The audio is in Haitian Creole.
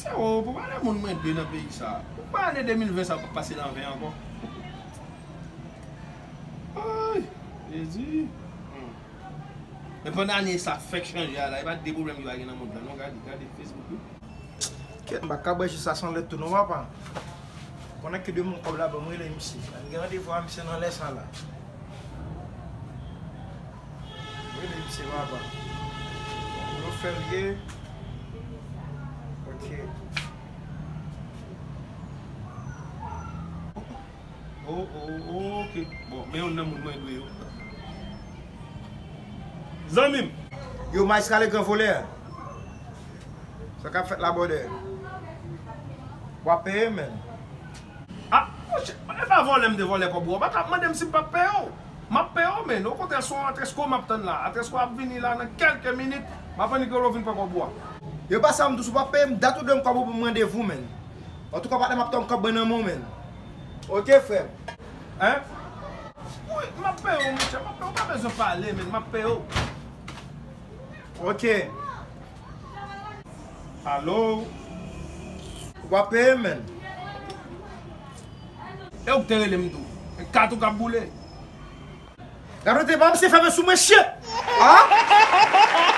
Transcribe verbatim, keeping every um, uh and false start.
Freo, pou pa de moun mwen dwe nan peyi sa. Pou pa ane de mil ven sa p ap pase nan ven ankò. Ay, Jezi. Hmm. Men pandan ane sa fèk chanje a la, e pa de pwoblèm ki pa gen nan mond lan non. Gade, gade Facebook wi. Kèt, m pa ka bwè ji sa san lèt tou non, papa. Konnen ki de moun kòb la ban m, rele misye. M gen randevou a misye nan lè sa la. Rele misye, papa. Yo fè l ye. Ok. Oh, oh, oh, ok. Bon, men youn nan moun mwen dwe yo. Zanmi m. Yo, Maestro Legrand volè. Sa k ap fèt la, brother? W ap peye, man. Ah, monchè, e pa vòlè m te vòlè kòb ou a. Ou pa ka ap mande m si m p ap peye w. M ap peye w, man. Okontrè, se yon antresko m ap tann la. Antresko ap vini la nan kèlke minit. M ap annik rele w vin pran kòb ou a. Yo, pa sa m di w, si w p ap peye m, dat ou dwe m kòb ou pou m randevou, man. Antouka, patnè, m ap tann kòb mwen nan men w, man. Ok, frè m. Hein? Wi, m ap peye w, monchè. M ap peye w. Ou pa bezwen pale, man. M ap peye w. Ok. Alo? W ap peye, man. E ou k te rele m tou. E kat ou k ap boule. Gade, te pa misye fèmen sou mwen, shit! Ah?